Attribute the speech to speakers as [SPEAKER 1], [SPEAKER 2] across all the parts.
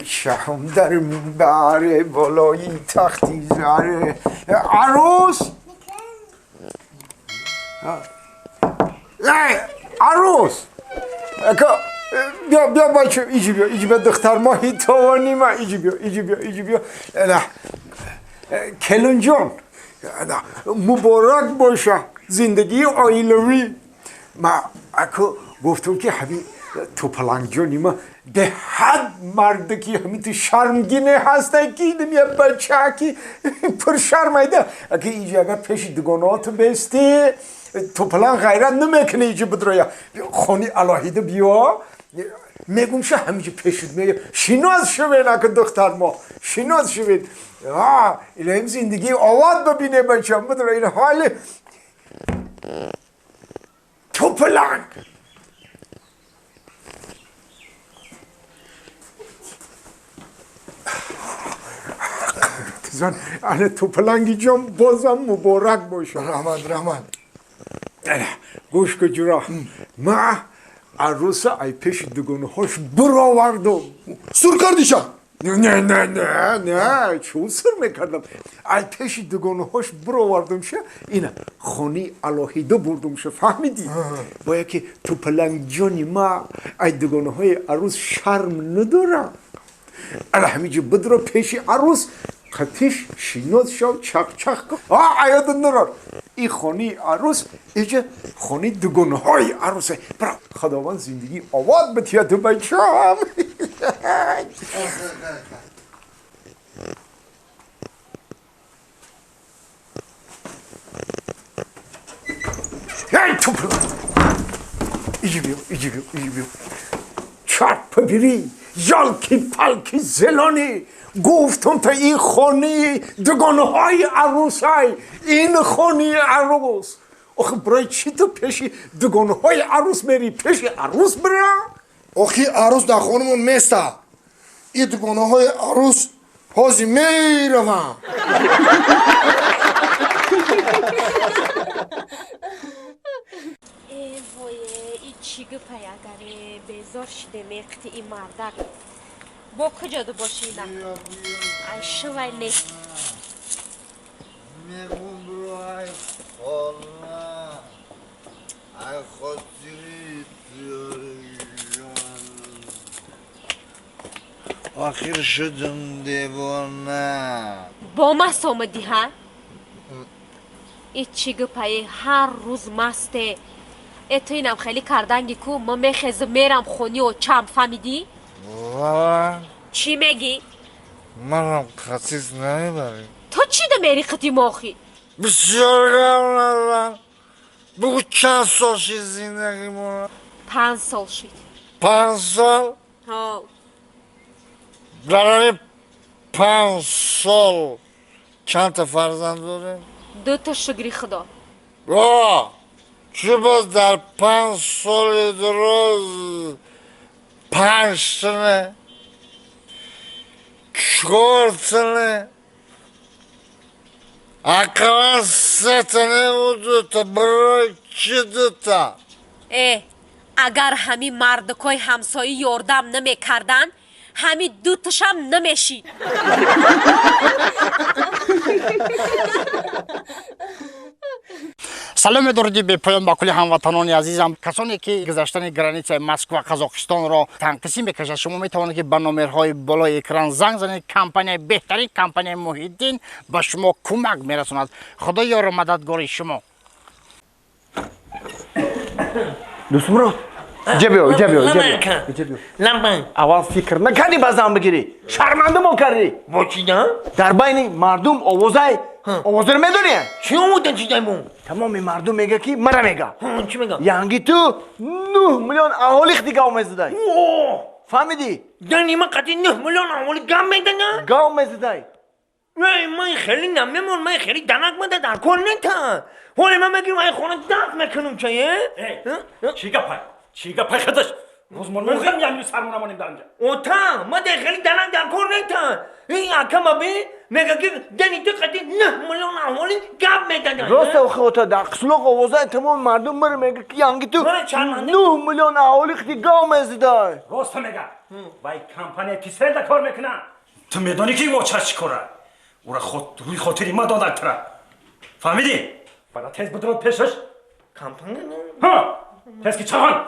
[SPEAKER 1] شهم در بره بالایی تختی زره عروس عروس بیا بیا بچه ایجی بیا ایجی بیا دختر ماهی توانی ما ایجی بیا ایجی بیا ایجی بیا کلون جان مبارک باشه زندگی عائلوی ما اکو گفتم که همین تو پلنگ جانی ما به حد مرد که همین تو شرمگینه هسته که اینم یه بچه که پر شرمایده اگه اینجا اگر پیش دگانات بستی تو پلنگ غیرت نمیکنه اینجا بدرویا خونی علاهیده بیا میگم شه همینجا پیشت میگه شیناز شوین اگه دختر ما شیناز شوین الهیم زندگی آواد ببینه بچه هم بدرویا این حال تو پلنگ زن اهل توپلنگی جان بازم مبارک باشه.
[SPEAKER 2] رحمت رحمت.
[SPEAKER 1] گوش که جورا ما عروس ای پیش دگانهاش برآوردم.
[SPEAKER 2] سر کردیشا؟
[SPEAKER 1] نه نه نه نه چون سر میکردم ای پیش دگانهاش برآوردم شه اینا خونی علاهیده بردم شه فهمیدی؟ باید که توپلنگ جانی ما ای دگانه عروس شرم ندارم. الهمیجی بدرو پیش عروس قتیش شینوز شو چق چق کن عیاد نرار این خونی عروس اینجا خونی دگونه های عروسه برا خداوند زندگی آباد بتیه تو بچه هم. ای تو ایجی بیو ایجی بیو ایجی بیو چرپ بری یالکی پالکی زلانی گفتم تا این خونه دگانه های عروسای این خونه عروس آخه برای چی تو پیش دگانه های عروس میری پیش عروس برا؟
[SPEAKER 2] آخه عروس در خونمون میسته این دگانه های عروس حاضی میروم.
[SPEAKER 3] ای وای این چی گپه اگره بیزار شده میقتی این مردک با کجا دو باشی اینا؟ ای شوای نیست
[SPEAKER 4] میگم برو ای خاله ای خاطری جان آخر شدم دیوانه
[SPEAKER 3] با مست آمدی ها؟ ای چی گپه هر روز مسته ای تو اینم خیلی کردنگی کو ما میخیزم میرم خونی و چم فهمیدی؟ چی میگی؟
[SPEAKER 4] منم خسیس نمیبری.
[SPEAKER 3] تو چی ده میری خطی ماخی؟
[SPEAKER 4] بسیار غم ندارم. بگو چند سال شد زندگی ما؟
[SPEAKER 3] 5 سال شد.
[SPEAKER 4] 5 سال؟
[SPEAKER 3] ها.
[SPEAKER 4] برای 5 سال چند تا فرزند داریم؟
[SPEAKER 3] 2 تا شکری خدا.
[SPEAKER 4] چه باز در 5 سال دراز 5 تنه 4 تنه اقلا 3 تنه و 2 تا برای چی 2 تا؟
[SPEAKER 3] اگر همین مردکای همسایه یاردم نمیکردن همین 2 تاشم نمیشید.
[SPEAKER 5] Саломи дуруди бепоён ба кулли ҳамватанони азизам. Касоне ки гузаштани границаи Москва Қазоқистонро танқисӣ мекашад, шумо метавонед ки ба номерҳои болои экран занг занед. Компанияи беҳтарин компанияи Муҳиддин ба шумо кӯмак мерасонад. Худо ёру мададгори шумо.
[SPEAKER 6] Дӯстмурод, иҷа биё, иҷа биё, иҷа биё. Аввал фикр накардӣ ба зан бигирӣ. Шарманда мо кардӣ.
[SPEAKER 7] Бо чӣ да?
[SPEAKER 6] Дар байни мардум овозай овозаро медонӣ?
[SPEAKER 7] Чӣ овода чӣ даймон?
[SPEAKER 6] Тамоми мардум мега ки мара мега.
[SPEAKER 7] Чӣ мега?
[SPEAKER 6] Янги ту 9 миллион аҳолӣ хди гав мезадай. Фаҳмидӣ?
[SPEAKER 7] Дани ма қати 9 миллион аҳолӣ гав медана?
[SPEAKER 6] Гав мезадай.
[SPEAKER 7] Эй, ман хеле намемон, ман хеле данак мада дар кор нета. Ҳоле ман мегирам ай хона дафт мекунам чае?
[SPEAKER 8] Чӣ гапай? Чӣ гапай хадаш? Рӯзмон мехоҳем яъни сармона монем дар инҷа.
[SPEAKER 7] Ота, ма дар хеле данак дар кор нета. Ин ака ма би Мега ки дани ту қати 9 миллион аҳолӣ гап медаданд.
[SPEAKER 6] Рост охота дар қишлоқ овозаи тамоми мардум мир мега ки янги ту 9 миллион аҳолӣ қати гап мезадай.
[SPEAKER 8] Рост мега. Вай компания Тиселда кор мекунад. Ту медонӣ ки воча чӣ кора? Ура рӯи хотири ма додак тура. Фаҳмидӣ? Бара тез бидро пешаш.
[SPEAKER 7] Компания?
[SPEAKER 8] Ҳа! Тез ки чахан.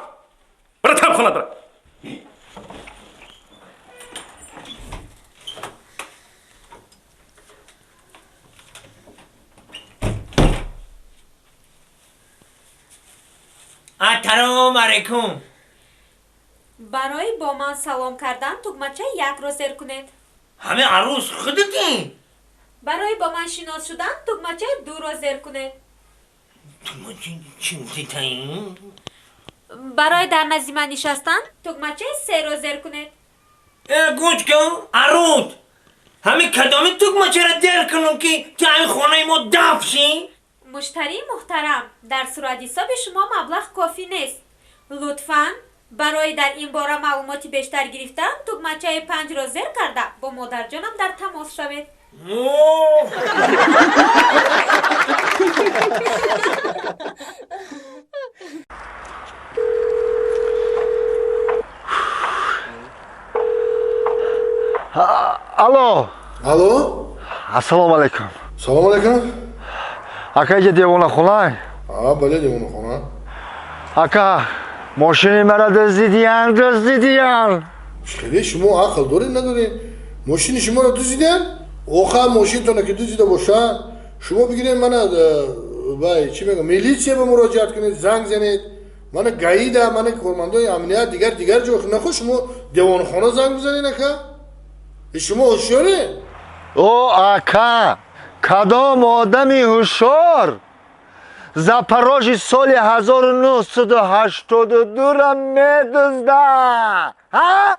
[SPEAKER 8] Бара там хона бара.
[SPEAKER 7] Ассалому алайкум.
[SPEAKER 3] Барои бо ман салом кардан тугмачаи якро зер кунед.
[SPEAKER 7] Ҳаме арӯс худатӣ?
[SPEAKER 3] Барои бо ман шинос шудан тугмачаи дуро зер кунед.
[SPEAKER 7] Тугмачаи чӣ гуфтӣ?
[SPEAKER 3] Барои дар назди ман нишастан тугмачаи серо зер кунед.
[SPEAKER 7] Гӯш кун, арӯс. Ҳами кадоми тугмачаро зер кунам ки ту ҳами хонаи мо дафт шӣ?
[SPEAKER 3] Муштарии муҳтарам, дар суратҳисоби шумо маблағ кофӣ нест. Лутфан барои дар ин бора маълумоти бештар гирифтан тугмачаи 5-ро зер карда бо модарҷонам дар тамос шавед.
[SPEAKER 6] Алло.
[SPEAKER 2] Алло.
[SPEAKER 6] Ассалому алайкум.
[SPEAKER 2] Салому алайкум.
[SPEAKER 6] Ака, иҷа девонахона?
[SPEAKER 2] А, бале, девонахона.
[SPEAKER 6] Ака, мошини маро дуздидиян, дуздидиян.
[SPEAKER 2] Хеле шумо ақл доред надоред? Мошини шуморо дуздидиян? Оха, мошинтона ки дуздида бошад, шумо бигиред мана вай, чӣ мегӯям, милитсия ба муроҷиат кунед, занг занед. Мана гаида, мана кормандои амният, дигар дигар ҷо нахо шумо девонхона занг бизанед, ака? Шумо ҳушёред?
[SPEAKER 6] О, ака, кадом одами ҳушёр Запорожи соли 1982-ро медузда? Ҳа?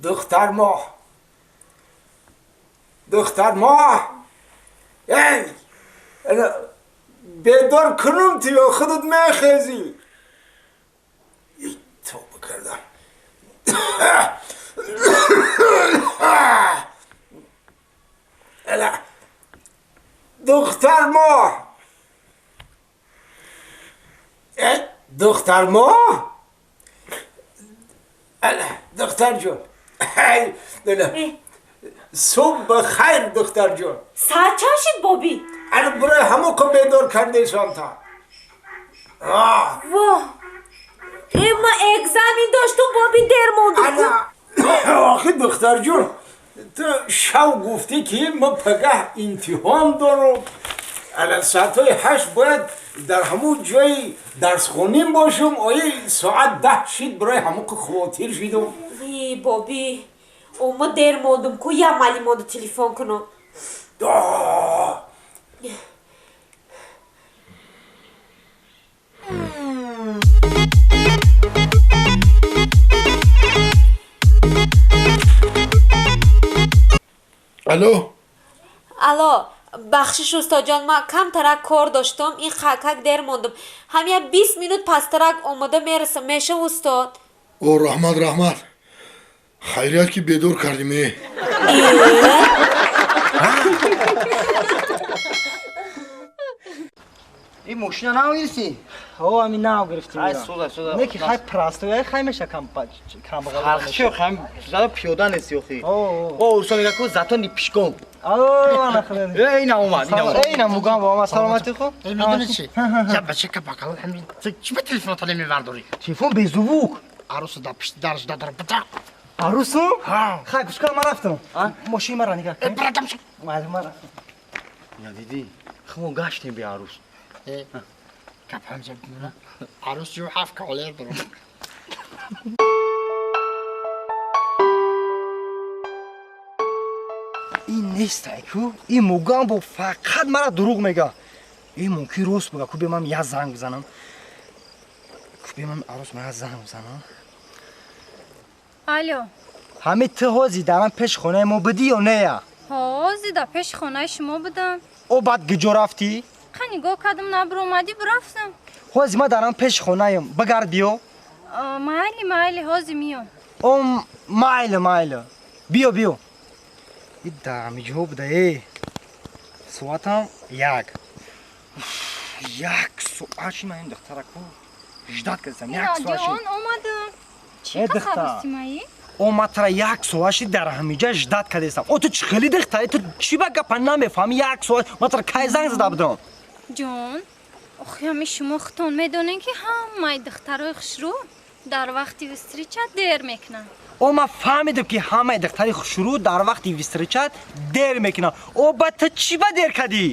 [SPEAKER 1] دختر ماه، دختر ماه، ای بیدار کنم تو یا خودت میخیزی. توبه کردم. دختر ماه، دختر ماه، دختر جون، صبح بخیر دختر جون.
[SPEAKER 3] ساعت چند شد بابی؟
[SPEAKER 1] الان برای همو که بیدار کرده شانتا.
[SPEAKER 3] واه، ای ما اگزمین داشتم بابی در موندم.
[SPEAKER 1] آخه دختر جون، تو شو گفتی که ما پگه امتحان دارم. الان ساعت 8 باید در همون جای درس خونیم باشم. آیه ساعت 10 شد برای همون که خاطر شدم.
[SPEAKER 3] ای بابی، ما دیر موندم کو یا مالی مونده تلفن کنم.
[SPEAKER 2] Алло.
[SPEAKER 3] Алло, бахшиш устоҷон, ман камтарак кор доштам, ин қакак дер мондам. Ҳамя 20 минут пасттарак омода мерасам. Мешав устод?
[SPEAKER 2] О, раҳмат, раҳмат. Хайрият ки бедор кардим.
[SPEAKER 9] Ин мошина нав гирифтӣ?
[SPEAKER 10] О, ами нав гирифтим.
[SPEAKER 9] Ай, суда, суда.
[SPEAKER 10] Не ки хай простой, хай меша кам камбағал.
[SPEAKER 9] Фарқ чӣ, хай зато пиёда нести охи. О, урса мега ку зато ни пишком.
[SPEAKER 10] О, ана хеле.
[SPEAKER 9] Э, ина омад, ина омад.
[SPEAKER 10] Э, ина мугам бо омад. Саломатӣ хуб?
[SPEAKER 5] Э, медонӣ чӣ? Я бача ка бакал ҳамин чӣ ба телефон тали мевардорӣ?
[SPEAKER 10] Телефон безувук.
[SPEAKER 5] Арусу да пишти дарш да дар бата.
[SPEAKER 10] Арусу? Хай, гӯш кун, ман рафтам. Мошини маро нигаҳ кун.
[SPEAKER 5] Э, братам шо.
[SPEAKER 10] Майли, ман рафтам.
[SPEAKER 9] Я дидӣ, хмо гаштем би арус.
[SPEAKER 5] Гап ҳамҷа арус ю ҳафт кавалер дорам.
[SPEAKER 10] Ин нестай ку, ин мугам бо фақат мара дурӯғ мега. Ин мумкин рост буга ку, бемам я занг бизанам. Ку бемам арӯс ма я занг бизанам.
[SPEAKER 11] Алло.
[SPEAKER 10] Ҳами ту ҳози дарам пеш хонаи мо будӣ ё нея?
[SPEAKER 11] Ҳози да пеши хонаи шумо будам.
[SPEAKER 10] О баъд гиҷо рафтӣ?
[SPEAKER 11] Қа нигоҳ кардам, набуромадӣ, бурафтам.
[SPEAKER 10] Ҳози ма дарам пеши хонаем, бигард биё.
[SPEAKER 11] Майли, майли, ҳози миём.
[SPEAKER 10] О майли, майли. Биё, биё. И дамиҷо буда, э. Соатам 1. 1 соат ши ман ин духтара ку ждать кардам. 1 соат ши.
[SPEAKER 11] Ҷон, омадам. Чӣ
[SPEAKER 10] Э, духтар.
[SPEAKER 11] қасабисти маи?
[SPEAKER 10] О ма тара 1 соат ши дар ҳамиҷа ждать кардестам. О ту чӣ хеле духтари, ту чӣ ба гапа намефаҳмӣ? 1 соат ма тара кай занг зада будам?
[SPEAKER 11] Ҷон, охи ҳами шумо худтон медонед, ки ҳамаи духтарои хушрӯ дар вақти встреча дер мекунанд.
[SPEAKER 10] О ман фаҳмидам, ки ҳамаи духтари хушрӯ дар вақти встреча дер мекунанд. О ба ту чӣ ба дер кардӣ?